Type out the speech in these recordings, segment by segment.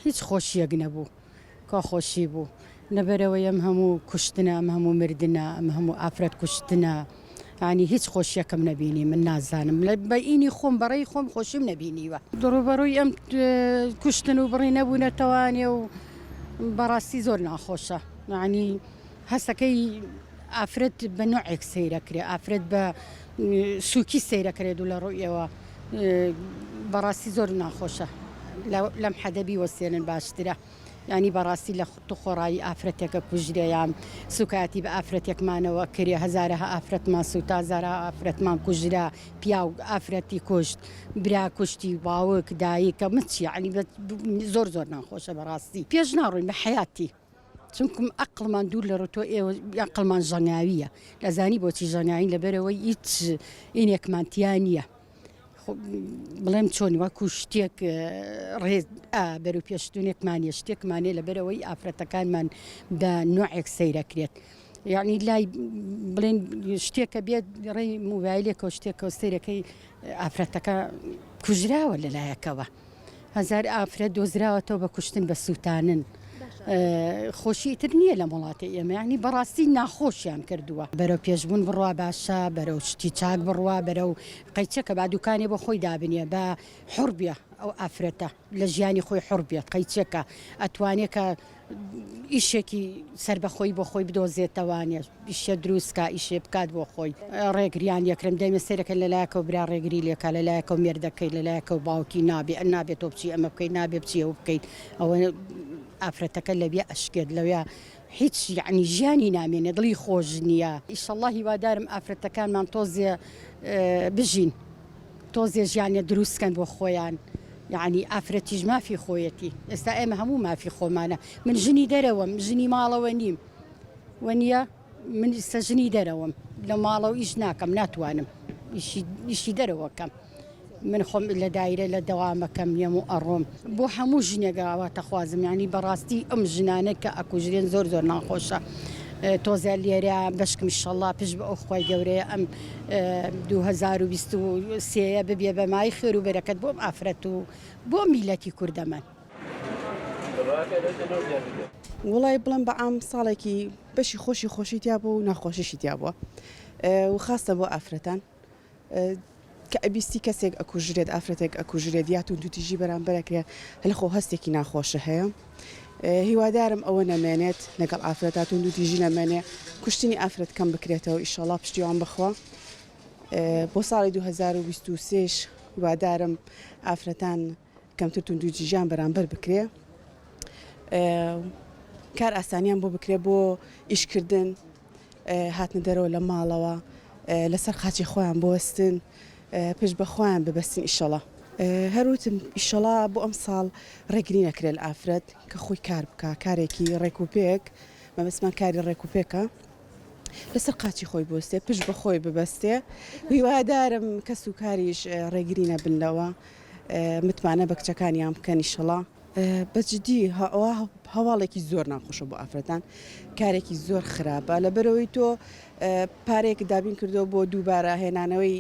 هیچ خۆشیەک نەبوو کوا خۆشی بوو لەبەرئەوەی ئەم هەموو کوشتنە ئەم هەموو مردنە ئەم هەموو ئافرەت کوشتنە یانی هیچ خۆشیەکم نەبینی من نازانم لە بەینی خۆم بەڕێی خۆم خۆشیم نەبینیوە. ڕووبەڕووی ئەم کوشتن و بڕینە بوونەتەوانێ و بەڕاستی زۆر ناخۆشە یانی هەستەکەی ئافرەت بە نوعێک سەیرەکرێ ئافرەت بە سوکی سەیرەکرێت و لە ڕوویەوە بەڕاستی زۆر ناخۆشە لەم حەدە بیوەستێنن باشترە یانی بەڕاستی لە توخۆڕایی ئافرەتێکە کوژرێ یان سوکایەتی بە ئافرەتێکمانەوە کرێ هەزارەها ئافرەتمان سوتا هەزارەها ئافرەتمان کوژرا پیاو ئافرەتی کوشت برا کوشتی باوک دایکە من چی یانی زۆر زۆر ناخۆشە بەڕاستی پێش ناڕۆین بە حەیاتی. چونکم ئەقڵمان دوور لە ڕوتۆ ئێوە ئەقڵمان ژەنگاویە دەزانی بۆچی ژەنگاوین لەبەرەوەی هیچ ئینێکمان تیا نییە بڵێم چۆن وەکو شتێک ڕێز بەرو پێشتونێکمانە شتێکمانێ لەبەرەوەی ئافرەتەکانمان بە نوعێک سەیرەکرێت یعنی لای بڵێن شتێکە بێت ڕێی موبایلێکەوە شتێکەوە سەیرەکەی ئافرەتەکە کوژراوە لەلایەکەوە. هەزار ئافرەت دۆزراوەتەوە بە کوشتن بە سووتانن خۆشی ئیتر نییە لەم وڵاتی ئێمە یعنی بەڕاستی ناخۆشیان کردووە بەرەو پێشبوون بڕوا باشە بەرەو شتی چاک بڕوا بەرەو قەیچەکە با دوکانێ بۆ خۆی دابنێ بە حوڕ بێ ئەو ئافرەتە لە ژیانی خۆی حوڕ بێت قەیچەکە ئەتوانێ کە ئیشێکی سەربەخۆی بۆ خۆی بدۆزێتەوانێ ئیشێ دروست کا ئیشێ بکات بۆ خۆی ڕێگریان لێکرم دەیمە سەیرەکە لەلایەکەوە برا ڕێگری لێکا لەلایەکەوە مێردەکەی لەلایەکەوە باوکی نابێ نابێ تۆ بچی ئەمە بکەی نابێ بچی ئەو بکەیت ئەوە ئافرەتەکە لەویا ئەشکێت لەویا هیچ یعنی ژیانی نامێنێ دڵی خۆش نییە ئیشەڵڵا هیوادارم ئافرەتەکانمان تۆزێ بژین تۆزێ ژیانێ دروست کەن بۆ خۆیان یەعنی ئافرەتیش مافی خۆیەتی ئێستا ئێمە هەموو مافی خۆمانە من ژنی دەرەوەم ژنی ماڵەوە نیم وەنیە من ئیستا ژنی دەرەوەم لە ماڵەوە ئیش ناکەم ناتوانم ئیشی ئیشی دەرەوە کەم من خۆم لە دایرە لە دەوامەکەم یەم و ئەڕۆم بۆ هەموو ژنێک ئاواتەخوازم یانی بەڕاستی ئەم ژنانە کە ئەکوژرێن زۆر زۆر ناخۆشە تۆزێ لێرە بەشکم ئیشەڵا پشت بە ئەو خوای گەورەیە ئەم 2023 یە ببێ بە مای خێر و بەرەکەت بۆ ئەم ئافرەت و بۆ میلەتی کوردەمان. وەڵای بڵێم بە عام ساڵێکی بەشی خۆشی خۆشی تیا بوو و ناخۆشیشی تیا بووە و خاستە بۆ ئافرەتان کە ئەبیستی کەسێک ئەکوژرێت ئافرەتێک ئەکوژرێت یا توندوتیژی بەرامبەر ئەکرێ هەل خۆ هەستێکی ناخۆشە هەیە هیوادارم ئەوە نەمێنێت لەگەڵ ئافرەتا توندوتیژی نەمێنێ کوشتنی ئافرەت کەم بکرێتەوە ئیشەڵا پشتیوان بەخوا بۆ ساڵی 2023 هیوادارم ئافرەتان کەمتر توندوتیژیان بەرامبەر بکرێ کار ئاسانیان بۆ بکرێ بۆ ئیشکردن هاتنە دەرەوە لە ماڵەوە لەسەر قاچی خۆیان بوەستن پشت بە خۆیان ببەستن ئیشەڵا. هەر وتم ئیشەڵا بۆ ئەمساڵ ڕێگری نەکرێ لە ئافرەت کە خۆی کار بکا کارێکی ڕێک و پێک مەبەستمان کاری ڕێک و پێکە لەسەر قاچی خۆی بوەستێ پشت بە خۆی ببەستێ هیوادارم کەس و کاریش ڕێگری نەبن لەوە متمانە بە کچەکانیان بکەن ئیشەڵا. بە جدی ئەوە هەواڵێکی زۆر ناخۆشە بۆ ئافرەتان کارێکی زۆر خراپە لەبەرەوەی تۆ پارەیەک دابین کردەوە بۆ دووبارە هێنانەوەی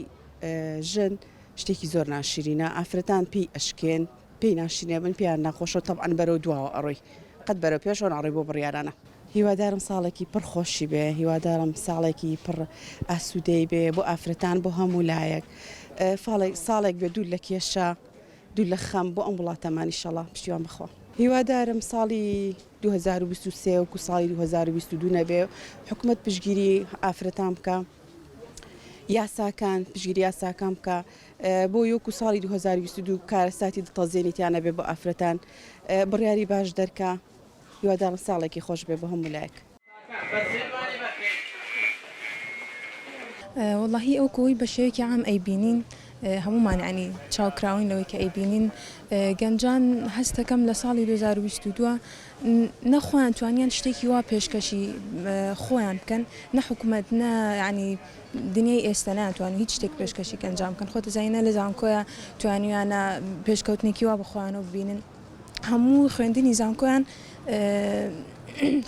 ژن شتێکی زۆر ناشرینە ئافرەتان پێی ئەشکێن پێی ناشرینە بن پێیان ناخۆشە تەبعەن بەرەو دواوە ئەڕۆی قەت بەرەو پێشەوە ناڕۆی بۆ بڕیارانە. هیوادارم ساڵێکی پڕ خۆشی بێ هیوادارم ساڵێکی پڕ ئاسوودەی بێ بۆ ئافرەتان بۆ هەموو لایەک ساڵێک بێ دوور لە کێشە دوور لە خەم بۆ ئەم وڵاتەمان ئیشەڵا پشتیوان بەخوا. هیوادارم ساڵی 2023 وەکو ساڵی 2022 نەبێ حکومەت پشتگیری ئافرەتان بکا یاساکان پشتگیری یاساکان بکا بۆ وەکو ساڵی 2022 کارەساتی دڵتەزێنی تیا نەبێ بۆ ئافرەتان بڕیاری باش دەرکا هیوادارم ساڵێکی خۆش بێ بۆ هەموو لایەک. وەڵاهی ئەو کۆی بە شێوەیەکی عام ئەیبینین هەموومان یانی چاوکراوین لەوەی کە ئەیبینین گەنجان هەستەکەم لە ساڵی 2022 نە خۆیان توانیان شتێکی وا پێشکەشی خۆیان بکەن نە حکوومەت نە یانی دنیای ئێستا ناتوانن هیچ شتێک پێشکەشی گەنجان بکەن خۆت دەزانی نە لە زانکۆیە توانیویانە پێشکەوتنێکی وا بە خۆیانەوە ببینن هەموو خوێندنی زانکۆیان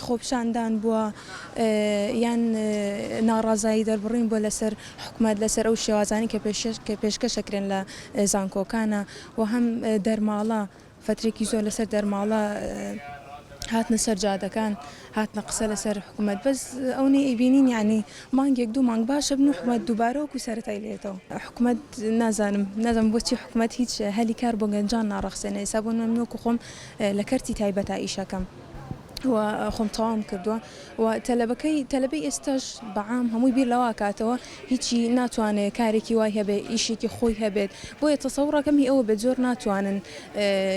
خۆپیشاندان بووە یان ناڕازایی دەربڕین بووە لەسەر حکومەت لەسەر ئەو شێوازانی کە پێشکەشەکرێن لە زانکۆکانە و هەم دەرماڵە. فەترێکی زۆر لەسەر دەرماڵە هاتنە سەر جادەکان هاتنە قسە لەسەر حکومەت بەس ئەونەی ئەیبینین یانی مانگێک دوو مانگ باشە بن و حکومەت دووبارە وەکو سەرەتای لێتەوە. حکومەت نازانم نازانم بۆچی حکومەت هیچ هەلی کار بۆ گەنجان ناڕەخسێنێ ئێستا بۆ نمونە من وەکو خۆم لە کەرتی تایبەتا ئیشەکەم و خۆم تەواوم کردووە و تەلەبەکەی تەلەبەی ئێستاش بە عام هەمووی بیر لەوە ئەکاتەوە هیچی ناتوانێ کارێکی وای هەبێ ئیشێکی خۆی هەبێت بۆیە تەسەوڕەکەم هی ئەوە بێت زۆر ناتوانن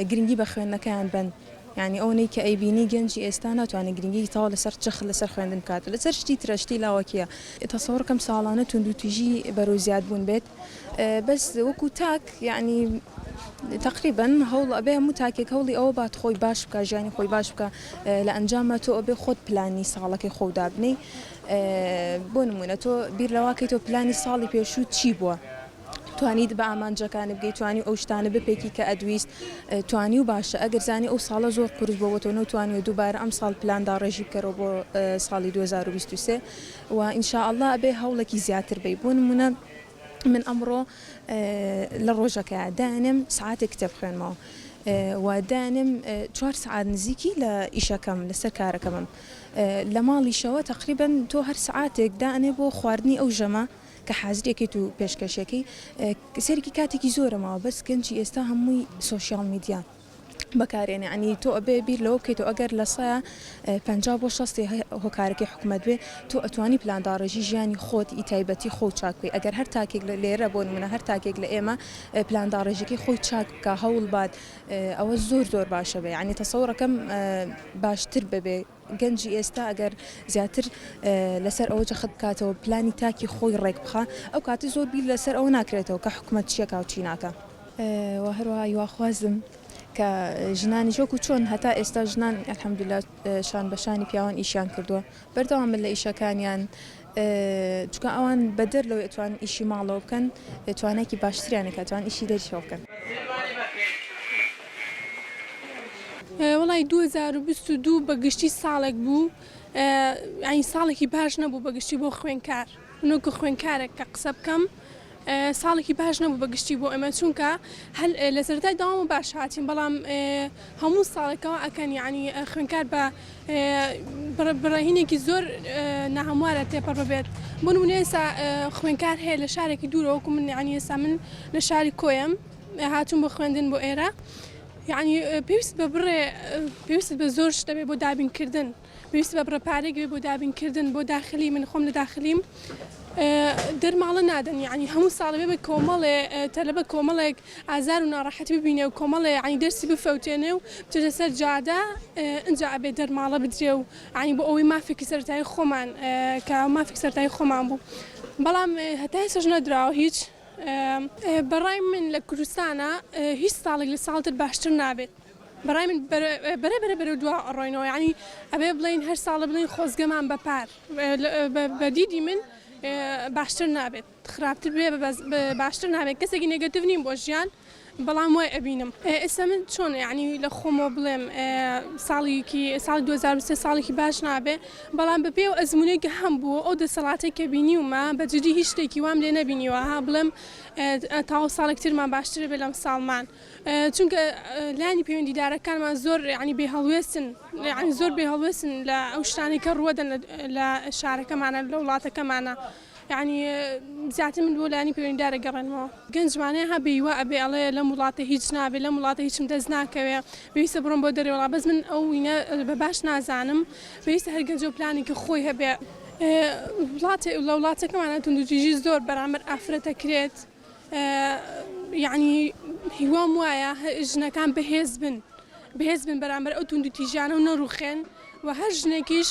گرنگی بە خوێندنەکەیان بەن. یانی ئەوەنەی کە ئەیبینی گەنجی ئێستا ناتوانێت گرنگیەکی تەواو لەسەر جەخت لەسەر خوێندن بکات لەسەر شتی ترە شتی لاوەکیە. تەسەوڕ کەم ساڵانە توندوتیژی بەرەو زیاد بوون بێت بەس وەکو تاک یانی تەقریبەن هەوڵ ئەبێ هەموو تاکێک هەوڵی ئەوە بات خۆی باش بکا ژیانی خۆی باش بکا لە ئەنجاما تۆ ئەبێ خۆت پلانی ساڵەکەی خۆو دابنێی بۆ نمونە تۆ بیر لەوە کەیتەوە پلانی ساڵی پێشوو چی بووە؟ توانیت بە ئامانجەکانت بگەی توانی ئەو شتانە بپێکی کە ئەدویست توانی و باشە ئەگەر زانی ئەو ساڵە زۆر قورس بووە بۆ تۆ نەوتوانیوە دووبارە ئەم ساڵ پلان داڕێژی بکەرەوە بۆ ساڵی 2023 و ان شاء اللە ئەبێ هەوڵێکی زیاتر بەی بۆ نمونە من ئەمڕۆ لە ڕۆژەکە دانێم سعاتێک کتێب خوێنمەوە و دانێم چوار سعات نزیکی لە ئیشەکەم لەسەر کارەکەمم لە ماڵیشەوە تقریبا تۆ هەر سعاتێک دانێ بۆ خواردنی ئەو ژەمە کە حازری ئەکەیت و پێشکەشی ئەکەی سەیرکی کاتێکی زۆرە ماوە بەس گەنجی ئێستا هەمووی سۆشیال میدیا بەکارێنێ عنی تۆ ئەبێ بیر لەوە بکەیتەوە ئەگەر لە سەیا 50 بۆ شەستی هۆکارەکەی حکومەت بێ تۆ ئەتوانی پلانداڕێژی ژیانی خۆت ئی تایبەتی خۆ چاک بکەی ئەگەر هەر تاکێک لە لێرە بۆ نمونە هەر تاکێک لە ئێمە پلانداڕێژەکەی خۆی چاک بکە هەوڵ بات ئەوە زۆر زۆر باشە بێ عنی تەسەوڕەکەم باشتر ببێ گەنجی ئێستا ئەگەر زیاتر لەسەر ئەوە جەخت بکاتەوە پلانی تاکی خۆی ڕێک بخا ئەو کاتە زۆر بیر لەسەر ئەوە ناکرێتەوە کە حکومەت چیەکا و چی ناکا. وە هەروەها هیواخوازم کە ژنانیش وەکو چۆن هەتا ئێستا ژنان الحمدللە شان بە شانی پیاوان ئیشیان کردووە بەردەوام بن لە ئیشەکانیان چونکە ئەوان بەدەر لەوەی ئەتوانن ئیشی ماڵەوە بکەن توانایەکی باشتریان هەیە کە ئەتوانن ئیشی دەریشەوە بکەن. وەڵای 2022 بە گشتی ساڵێک بوو یانی ساڵێکی باش نەبوو بە گشتی بۆ خوێنکار من وەکو خوێنکارێک کە قسە بکەم ساڵێکی باش نەبوو بە گشتی بۆ ئێمە چونکە هەل لە سەرەتای داوامە باش هاتین بەڵام هەموو ساڵێکەوە ئەکەن یعنی خوێنکار بە بڕەهینێکی زۆر ناهەموارە تێپەڕ ببێت بۆ نمونە ئێستا خوێنکار هەیە لە شارێکی دوورەوە وەکو من یعنی ئێستا من لە شاری کۆیەم هاتووم بۆ خوێندن بۆ ئێرە یعنی پێویست بە بڕێ پێویست بە زۆر شت دەبێت بۆ دابینکردن پێویست بە بڕە پارەیەک بێ بۆ دابینکردن بۆ داخلی من خۆم لە داخلیم دەرماڵە نادەن یعنی هەموو ساڵێ بێ بە کۆمەڵێ تەلەبە کۆمەڵێک ئازار و ناڕەحەتی ببینێ و کۆمەڵێ یعنی دەرسی بفەوتێنێ و بچێتە سەر جادە ئینجا ئەبێ دەرماڵە بدرێ و یعنی بۆ ئەوەی مافێکی سەرەتایی خۆمان کە مافێکی سەرەتایی خۆمان بوو بەڵام هەتا ئێستاش نەدراوە هیچ بەڕای من لە کوردستانا هیچ ساڵێک لە ساڵ تر باشتر نابێت بەڕای من بەرە بەرە بەرەو دوا ئەڕۆینەوە یانی ئەبێ بڵێین هەر ساڵە بڵێین خۆزگەمان بە پار بە دیدی من باشتر نابێت خراپتر بێ بەس باشتر نابێت کەسێکی نێگەتیڤ نیم بۆ ژیان بەڵام وای ئەبینم ئێستا من چۆن یانی لە خۆمەوە بڵێم ساڵیکی ساڵی 2023 ساڵێکی باش نابێ بەڵام بە پێی ئەو ئەزموونەی کە هەمبوو ئەو دەسەڵاتەی کە بینیومە بە جدی هیچ شتێکی وام لێ نەبینیوە ها بڵێم تاو ساڵێک ترمان باشتر بێ لەم ساڵمان چونکە لایەنی پەیوەندیدارەکانمان زۆر یانی بێ هەڵوێستن یانی زۆر بێ هەڵوێستن لە ئەو شتانەی کە ڕووەدەن لە شارەکەمانە لە وڵاتەکەمانە یانی زیاتر من بۆ لایەنی پەیوەندیدار ئەگەڕێنمەوە. گەنجمان هەیە بێ هیوا ئەبێ ئەڵێ لەم وڵاتە هیچ نابێ لەم وڵاتە هیچم دەست ناکەوێ پێویستە بڕۆم بۆ دەرەوەی وڵات بەس من ئەو وینە بە باش نازانم پێویستە هەر گەنجەو پلانێکی خۆی هەبێ وڵاتێ لە وڵاتەکەمانە توندوتیژی زۆر بەرامبەر ئافرەت ئەکرێت یەعنی هیوام وایە ژنەکان بەهێز بن بەهێز بن بەرامبەر ئەو توندوتیژیانە و نەڕوخێن و هەر ژنێکیش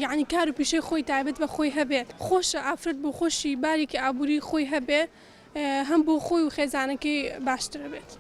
یەعنی کار و پیشەی خۆی تایبەت بە خۆی هەبێت خۆشە ئافرەت بۆ خۆشی بارێکی ئابووری خۆی هەبێ هەم بۆ خۆی و خێزانەکەی باشترە بێت.